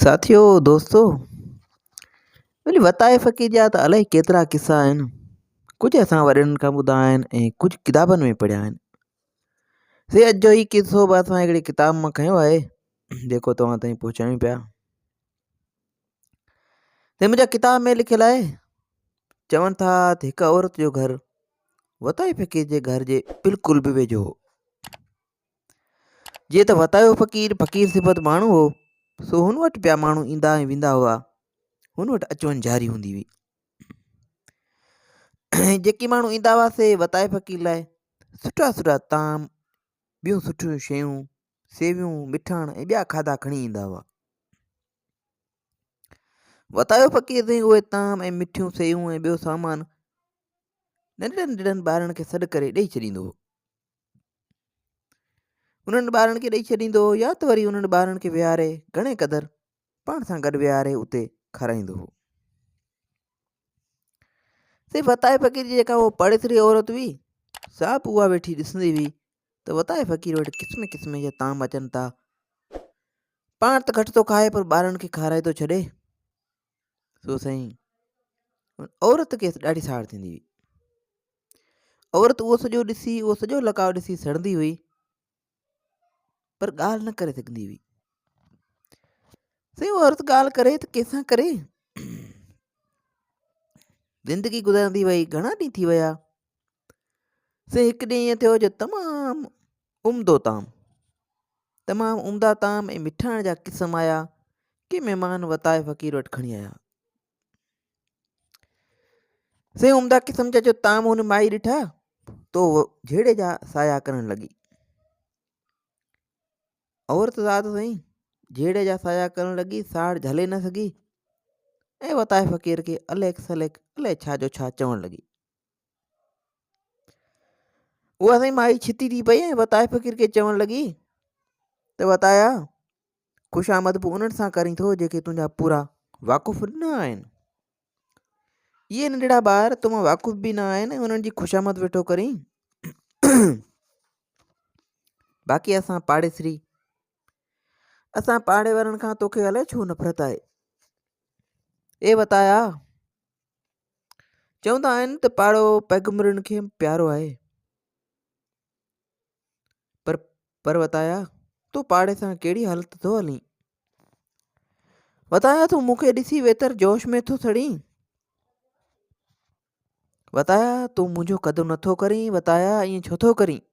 ساٿيو دوستو ولي وتائي فقير جا ته الائي ڪيترا قصا آهن ڪجهه اسان وڏن کان ٻڌا آهن ۽ ڪجهه ڪتابن ۾ پڙهيا آهن سي اڄ جو هي قصو به اسان هڪڙي ڪتاب مان کنيو آهي جيڪو توهان تائين پهچايون پيا ته منهنجا ڪتاب ۾ لکيل آهي چون ٿا ته هڪ عورت جو گهر وتائي فقير جي گهر جي بلڪل به ويجهو هو جيئن ته وتايو فقير فقير صفت ماڻهو هو، سو هن وٽ پيا ماڻهو ايندا ۽ ويندا هئا. هن وٽ اچ وڃ جاري هوندي هئي. ۽ جيڪي ماڻهو ايندا هئا سي وتائي فقير لاء سٺا سٺا طعام، ٻيون سٺيون شيون، سيويون، مٺاڻ ۽ ٻيا کاڌا کڻي ايندا هئا. وتايو فقير سائين اهي طعام ۽ مٺيون سيون ۽ ٻيو سامان ننڍڙن ننڍڙن ٻارن کي سڏ ڪري ڏئي ڇڏيندو هو. انهن ٻارن کي ڏئي ڇڏيندو هو يا ته وري انهن ٻارن کي ويهاري گهڻي قدر پاڻ سان گڏ ويهاري اتي کارائيندو هو. سي وتائي فقير جي جيڪا هو پاڙيسري عورت هئي سا به اها ويٺي ڏسندي هئي ته وتائي فقير وٽ قسم قسم جا طعام اچن ٿا پاڻ ته گهٽ ٿو کائي پر ٻارن کي کارائي ٿو ڇڏي سو سائين عورت کي ڏاڍي ساڙ ٿيندي هئي عورت اهو سڄو ڏسي اهو سڄو لقاء ڏسي سڙندي هئي پر ڳالهه نه ڪري سگهندي هئي سائين عورت ڳالهه ڪري ته ڪنهن سان ڪري زندگي گذارندي وئي گهڻا ڏينهن ٿي ويا سائين هڪ ڏينهن ائين ٿيو جو تمام عمدو طعام تمام عمدا طعام ۽ مٺاڻ جا قسم آيا ڪي مهمان وتائي فقير وٽ کڻي آيا سائين عمدا قسم جا جو طعام هن مائي ڏٺا تو جهيڙي جا سايا ڪرڻ لڳي. عورت ذات سائين جهيڙي جا سايا ڪرڻ لڳي، ساڙ جهلي نه سگهي ۽ وتائي فقير کي اليڪ سليڪ الائي ڇا جو ڇا چوڻ لڳي. اها سائين مائي ڇتي ٿي پئي ۽ وتائي فقير کي چوڻ لڳي ته وتايا خوشامد به انهن سان ڪرين ٿو جيڪي تنهنجا پورا واقف نه آهن. اهي ننڍڙا ٻار تو مان واقف به نه آهن ۽ انهن جي خوشامد ويٺو ڪرين. باقي اسان پاڙيسري اسان پاڙي وارن کان توکي الائي ڇو نفرت آهي. اي وتايا چوندا آهن ته پاڙو پيغمبرن کي پيارو آهي. پر پر وتايا تون پاڙي سان ڪهڙي حالت ٿو هلين؟ وتايا تون مون کي ڏسي ويتر جوش ۾ ٿو سڙين. وتايا تون منهنجو قدر نٿو ڪرين وتايا ائين ڇو ٿو ڪرين؟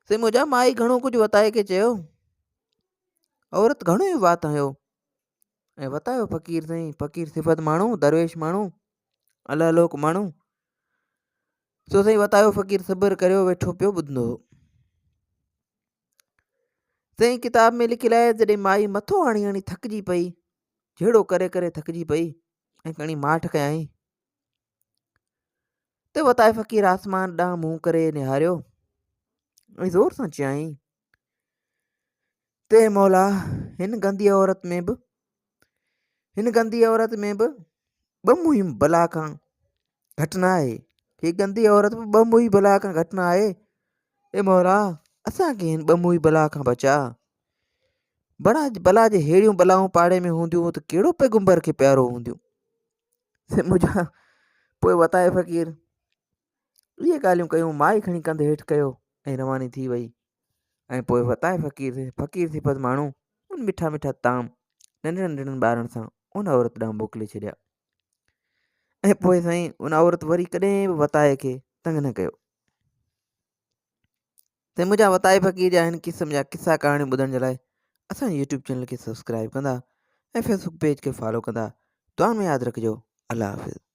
سي منهنجا مائي گهڻو ڪجهه وتائي کي چيو. عورت گهڻو ئي وات هنيو ۽ وتايو فقير سائين فقير صفت ماڻهو درويش ماڻهو الله لوڪ ماڻهو سو سائين وتايو فقير صبر ڪريو ويٺو پيو ٻڌندو هو. سائين ڪتاب ۾ لکيل آهي جڏهن مائي مٿو هڻي هڻي ٿڪجي پئي جهيڙو ڪري ڪري ٿڪجي پئي ۽ کڻي ماٺ ڪيائين ته وتائي فقير آسمان ڏانهن منهن ڪري نهاريو ۽ زور سان چيائين ته مولا هن گندي عورت ۾ به هن گندي عورت ۾ به ٻه مهم بلا کان گهٽ نه آهي هي گندي عورت به ٻه موئي بلا کان گهٽ نه آهي اي مولا اسان کي هن ٻه موئي بلا کان بچاء بڙا بلا جي ههڙيون بلائون پاڙي ۾ هونديون ته ڪهڙو پيغمبر کي پيارو هونديون منهنجا پوء وتائي فقير اهي ڳالهيون ڪيون مائي کڻي ڪنڌ هيٺ ڪيو ۽ رواني ٿي وئي ۽ پوء وتائي فقير فقير صفت ماڻهو ان مٺا مٺا طعام ننڍڙن ننڍڙن ٻارن سان ان عورت ڏانهن موڪلي ڇڏيا ۽ پوء سائين ان عورت وري ڪڏهن به وتائي کي تنگ نه ڪيو ته منهنجا وتائي فقير جا هن قسم جا قصا ڪهاڻيون ٻڌڻ جي لاء اسان جي يوٽيوب چينل کي سبسڪرائب ڪندا ۽ فيسبوڪ پيج کي فالو ڪندا دعا ۾ ياد رکجو الله حافظ.